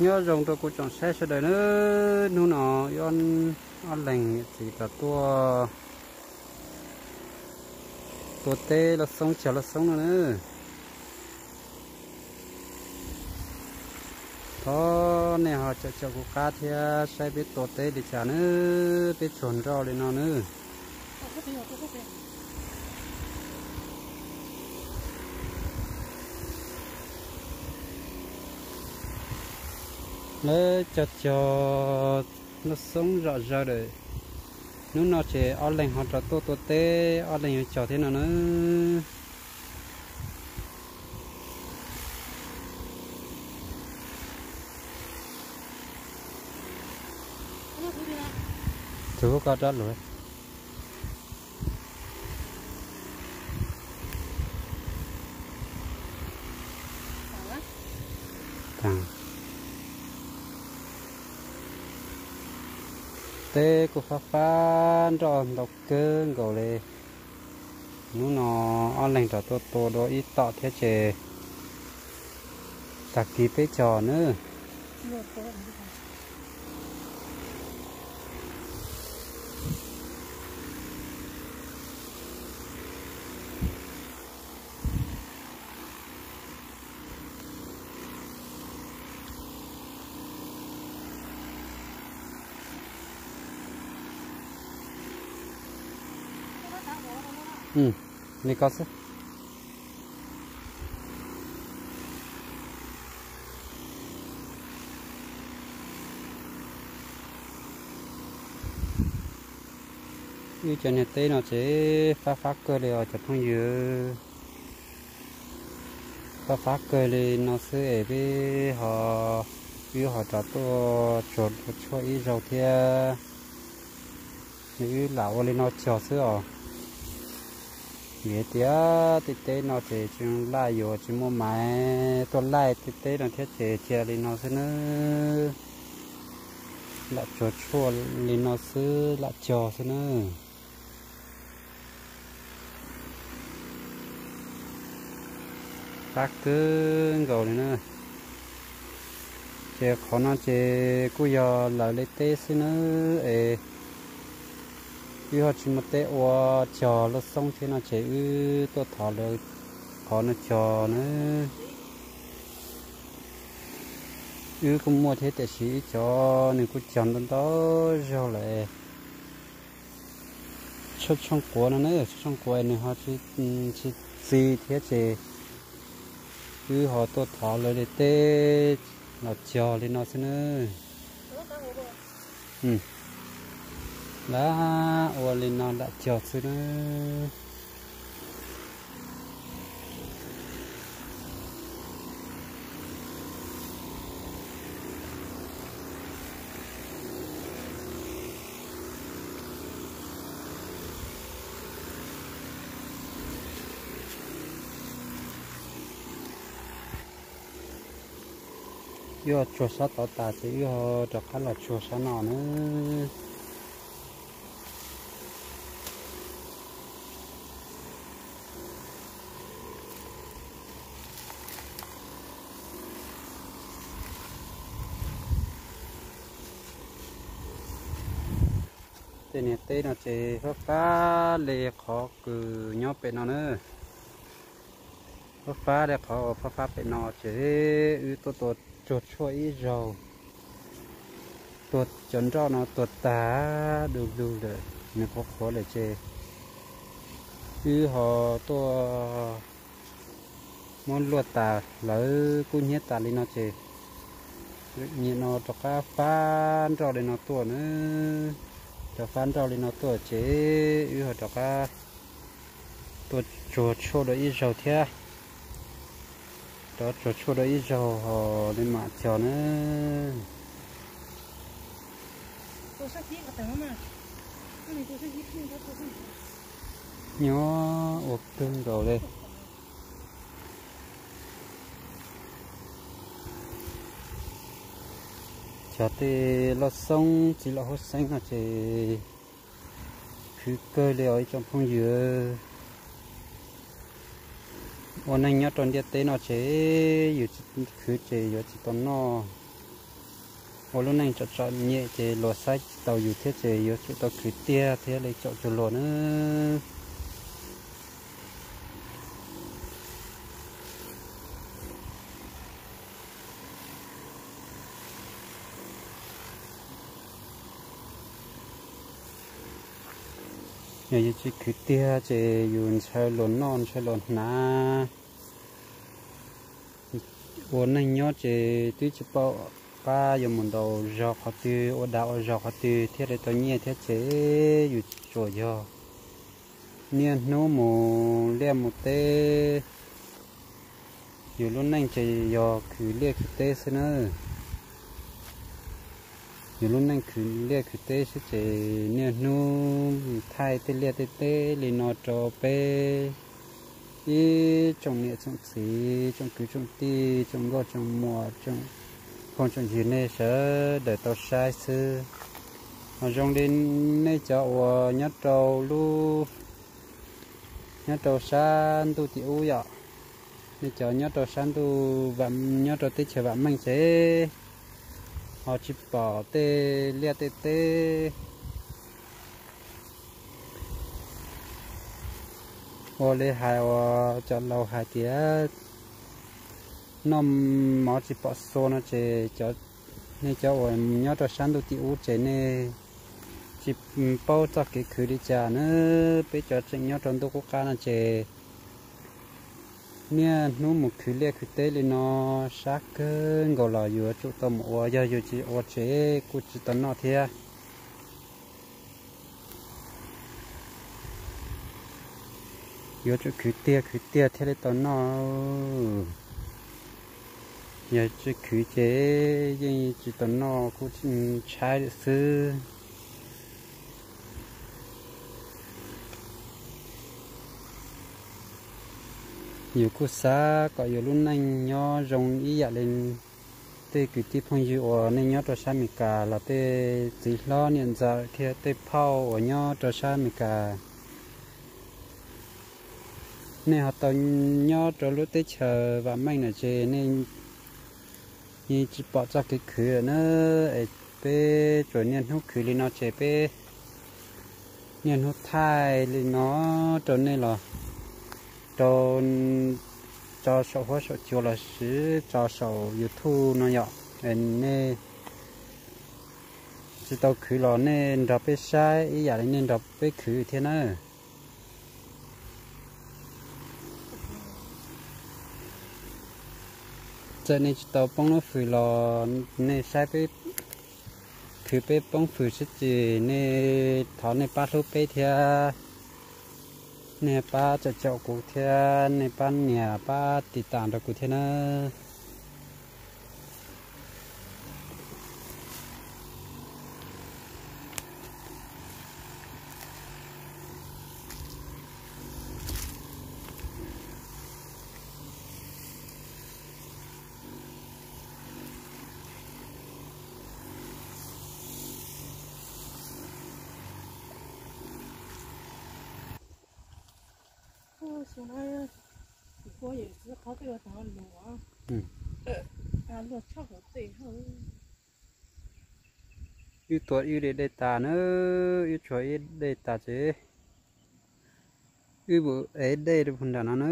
Nyob zoo rau kuv tsoom saib sawv daws nawb. Hnub no wb ob leeg niam txiv rov tuaj tua teb lauj xoob cog lauj xoob no nawb. Thov nej ho caum caum kuv qab thiab saib peb tua teb li cas nawb, peb tsuag nroj li no nawb. Lawv cog cog lauj xoob zom zaws lawm. Hnub no ces ob leeg ho rov tuaj tua teb, ob leeg yuav cog thiab no nawb. Tsuag koj rov lug. Teb kuj fab fab nroj ntau kawg nkaus li. Hnub no ob leeg rov tuaj tua dua ib tom thiab ces tag kis peb cog nawb. Li ko xwb. Wb cov niag teb no ces fab fab kawg li os cov phooj ywg. Fab fab kawg li no xwb es peb ho, wb ho rov tuaj tsuag tshuaj ib zaug thiab. Nws wb lam ua li no cog xwb os. Vim tias tej teb no ces tsis laij, yuav tsis muaj maiv tuaj laij tej teb no thiab ces cia li no xwb nawb. Lam tsuag tshuaj li no xwb, lam cog xwb nawb. Qab kawg nkaus li na. Ces qhov no ces kuj yog lawv li teb xwb nawb es wb ho tsis muaj teb ua cog lauj xoob thiab no ces wb tuaj thov lawv qhov no cog nawb. Wb kuj muaj thiab tiam sis ib cov nws kuj cog ntau ntau zaug lawm. Tshooj quav no na, tshooj quav nws ho tsis txi thiab ces wb ho tuaj thov lawv li teb los cog li no xwb na. Lam ua li no lam cog xwb na. Wb tsuag sab tod tas ces wb ho rov qab los tsuag sab no na. Tej niag teb no ces fab fab li qhov kws nyob pem no na. Fab fab li qhov uas fab fab pem no ces wb tuaj tua tsuag tshuaj ib zaug. Tua cov nroj no tua tag du lug lawm, nws qhuav qhuav lawm ces wb ho tuaj muab luaj tas, lawv kub hnyiab tas li no ces nim no rov qab fab nroj li no tuaj na. Rov fab nroj li no tuaj ces wb ho rov qab tuaj tsuag tshuaj dua ib zaug thiab. Rov tsuag tshuaj dua ib zaug ho li mam cog na. Nyob ua kawg nkaus li. Cov tej lauj xoob txiv lam huab xeeb no ces khwv kawg li os ib tsoom phooj ywg. Ua neej nyob rau ntiaj teb no ces yus tsis khwv ces yuav tsis tau noj. Ua lub neej tsom tsom nyem ces luag saib tsis taus yus thiab ces yuav tsum tau khwv tiag thiab li caum cuag luag na. Yog yus tsis khwv tiag ces yus ntshaw luag noj ntshaw luag hnav. Ua neej nyob ces twb tsis paub qab yuav mus ntaus zog qhov twg, ua dag ua zog qhov twg thiaj li tau nyiaj thiab ces yus tsuas yog niaj hnub mus liaj mus teb. Yus lub neej ces yog khwv liaj khwv teb xwb na. Yus lub neej khwv liaj khwv teb xwb ces niaj hnub thaij tej liaj tej teb li no rau peb ib tsoom niam tsoom txiv, tsoom kwv tsoom tij, tsoom nkauj tsoom muam, tsoom phooj tsoom ywg nej sawv daws tau saib xwb. Ho zoo li nej cov uas nyob rau lub, nyob rau sab ntuj tim ub yom, nej cov nyob rau sab ntuj, nyob rau teb chaws vam meej ces ho tsis pom tej liaj tej teb. Ua li hais uas cov laus hais tias noj mov tsis pom xua no ces nej cov uas nyob rau sab ntuj tim ub ces nej tsis paub txoj kev khwv li cas na. Peb cov tseem nyob rau ntuj qub qab no ces niaj hnub mus khwv liaj khwv teb li no sab kawg nkaus los yuav tsum tau mus ua, yog yus tsis ua ces kuj tsis tau noj thiab. Yuav tsum khwv tiag khwv tiag thiaj li tau noj. Yog tsis khwv ces yeej tsis tau noj kuj tshaib lawm xwb. Yus kuj xav kom yus lub neej nyob zoo ib yam li tej kwv tij phooj ywg uas nej nyob rau sab Amelikas los tej txiv hlob niam ntxawm thiab tej phauj uas nyob rau sab Amelikas. Nej ho tau nyob rau lub teb chaws vam meej no ces nej yeej tsis pom txoj kev khwv lawm na. Es peb tsuas niaj hnub khwv li no ces peb niaj hnub thaij li no rau nej los rau tso saum huab saum cua los sis tso saum YouTube no yom. Nej tsis tau khwv los nej nrog peb saib ib yam li nej nrog peb khwv thiab na. Txawm nej tsis tau poob lub fws los nej saib peb khwv peb poob fws sib txis, nej thov nej pab hlub peb thiab, nej pab caum caum kuv thiab nej pab nias pab tiv tas rau kuv thiab na. Wb tua ib daim dej tas na, wb tshuav ib daim dej, wb mus ev dej rau puag nram no na.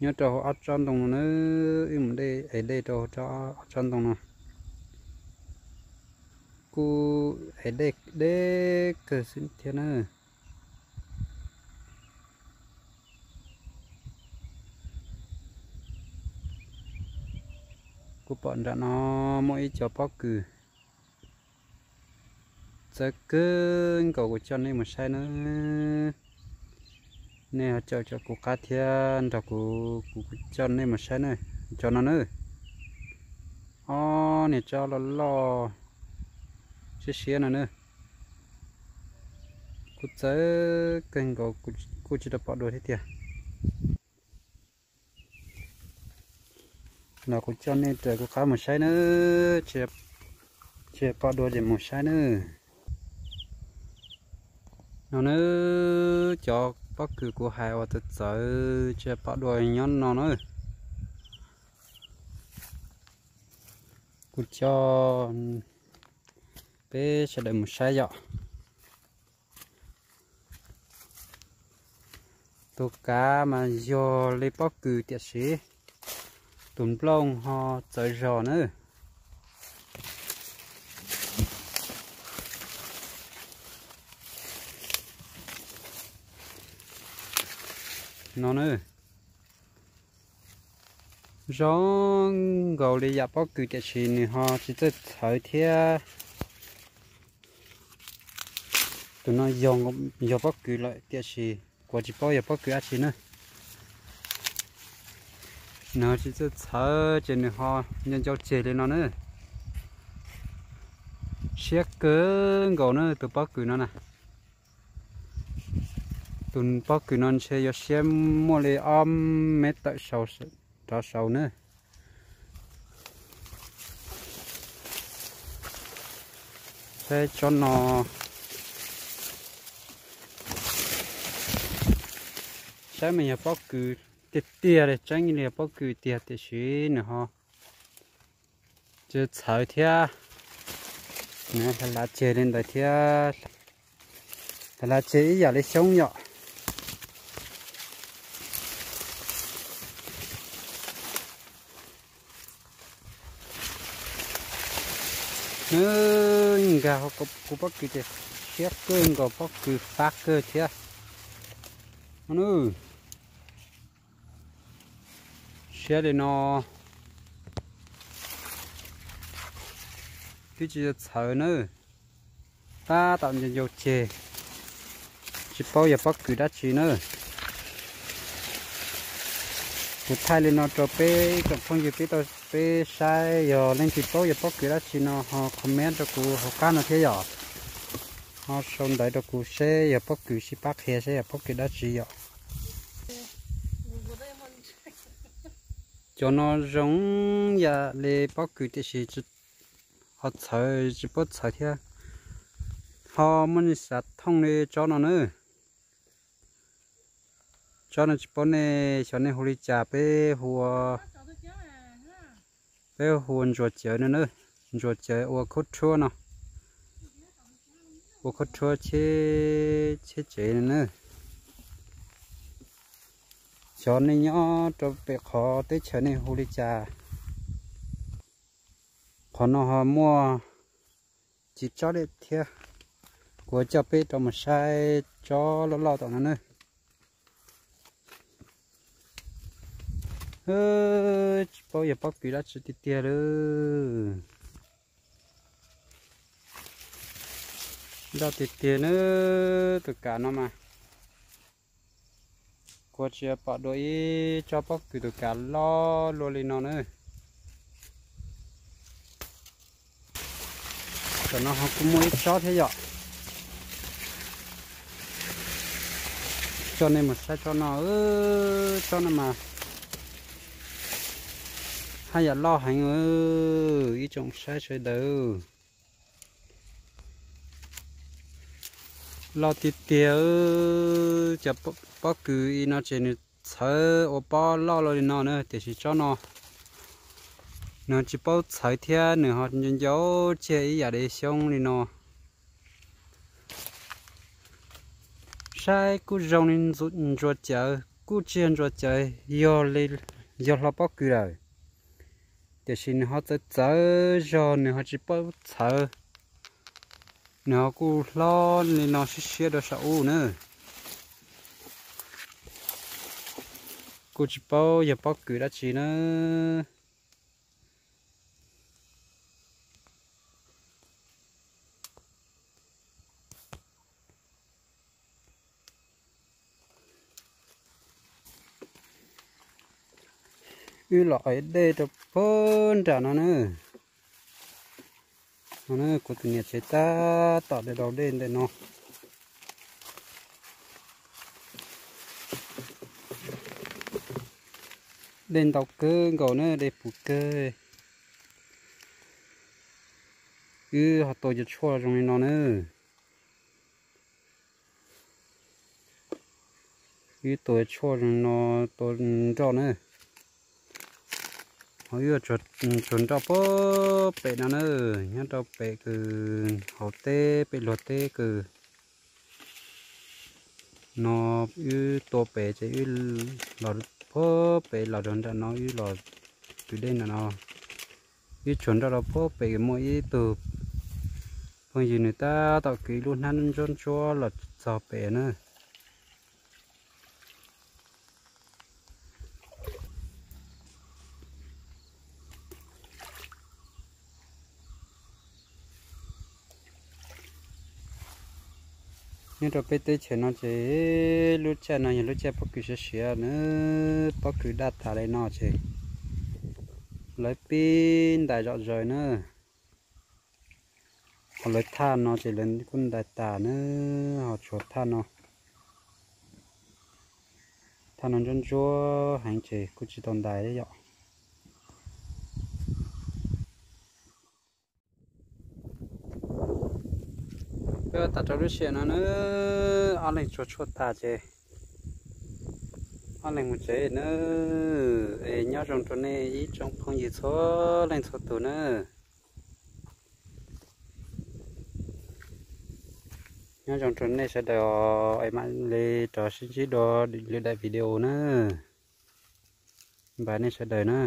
Nyob rau hauv ob tsob ntoo no na, wb mus ev dej rau hauv ob tsob ntoo no. Kuj ev dej deb kawg xwb thiab na. Kuv pom nram no muaj ib co pob kws txawv kawg nkaus, kuv coj nej mus saib na. Nej ho caum caum kuv qab thiab nrog kuv, kuv coj nej mus saib na. Cov no na, ob niag tsob loj loj siab siab no na, kuj txawv kawg nkaus, kuj tsis tau pom dua thiab tiag. Los kuv coj nej raws kuv qab mus saib na, tsis pom dua ces mus saib na. No na, cov pob kws kuv hais uas txawv txawv tsis pom dua nyob no na. Kuv coj peb sawv daws mus saib yom. Tus kav mas yog li pob kws tiam sis tus nplooj ho txawv zog na. No na, zoo nkaus li yam pob kws tiam sis nws ho tsis txawj txhawv thiab. Tus no yog pob kws lawm tiam sis kuv tsis paub yog pob kws dab tsi na. Nws ho tsis txawj txhawv ces nws ho nco ncau ceg li no na. Siab kawg nkaus na tus pob kws no na. Tus pob kws no ntshe yuav siab muaj li ob mev tawm rov saud na. Saib tsob no, saib mas yog pob kws tiag tiag li, tseeb li yog pob kws tiag tiam sis nws ho tsis txhawv thiab. Nws hlav ceg li ntawd thiab, hlav ceg ib yam li xyoob yom. Nkag kuv pob kws ces siab kawg nkaus, pob kws fab kawg thiab. Siab li no twb tsis txhawv na. Tab tom nco ncau ceg, tsis paub yog pob kws dab tsi na. Kuv thaij li no rau peb ib tsoom phooj ywg peb tau peb saib, yog leej twg paub yog pob kws dab tsi no ho comment rau kuv hauv qab no thiab yom. Ho sau ntawv rau kuv seb yog pob kws, sib pab qhia seb yog pob kws dab tsi yom. Cov no zoo yam li pob kws tiam sis ho txhawv tsis paub txhawv thiab. Ho muaj neeg xav thooj li tsob no na. Tsob no tsis paub nej xyov nej hu li cas, peb hu, peb hu ua ntsuas cawv no na. Ntsuas cawv ua khaub rhuab no, ua khaub rhuab cheb tsev no na. Xyov nej nyob rau pem qhov teb chaws nej hu li cas. Qhov no ho muaj tsis tsob dej thiab. Kuv coj peb rov mus saib tsob loj loj tom no na. Tsis paub yog pob kws dab tsi tiag tiag li. Loj tiag tiag na, tus kav no mas. Kuv tsis pom dua ib tsob pob kws tus kav loj luaj li no na. Tam no ho kuj muaj ib tsob thiab yom. Coj nej mus saib tsob no, tsob no mas haj yam loj heev, ib tsoom saib sawv daws. Loj tiag tiag, cov pob kws i no ces nws txhawv ua pob loj luaj li no na, tiam sis tsob no nws tsis paub txhawv thiab nws ho ncau ncau ceg ib yam li xyoob li no. Saib kuj zoo li ntsuas cawv, kuj tsis yog ntsuas cawv, yog hlo pob kws lawm. Tiam sis nws ho txawv txawv zog, nws ho tsis paub txhawv. Nws ho kuj hlob li no siab siab rau saum ub na. Kuj tsis paub yog pob kws dab tsi na. Wb los ev dej rau puag nram no na. No kuv tus niam tsev tab tom daus dej ntawm no. Dej ntau kawg nkaus na, dej puv kawg. Wb ho tua cov tshuaj zoo li no na. Wb tua tshuaj zoo no, tua nroj na. Ho wb tsuag nroj puag pem no na, nyob rau pem kws hauv teb, pem luag teb kws no. Wb tua pem ces wb los puag pem los rau nram no, wb los kwv dej nram no. Wb tsuag nroj rau puag pem kws muaj ib tug phooj ywg nws tab tom kwv ib lub hnab ntsuab ntsuab los txog pem na. Nyob rau peb teb chaws no ces lub caij no yog lub caij pob kws siav siav na, pob kws daj tas li no ces lawv pib ntais zom zaws na. Ho lawv thaj no ces lawv kuj ntais tas na, ho tshuav thaj no, thaj no ntsuab ntsuab heev ces kuj tsis tau ntais yom. Peb ua tas rau lub sij hawm no na, ob leeg tsuag tshuaj tas ces ob leeg mus tsev na. Es nyob zoo rau nej ib tsoom phooj ywg txhua leej txhua tus na. Nyob zoo rau nej sawv daws os, es mam li rov sib ntsib dua lwm daim video na. Npaj nej sawv daws na.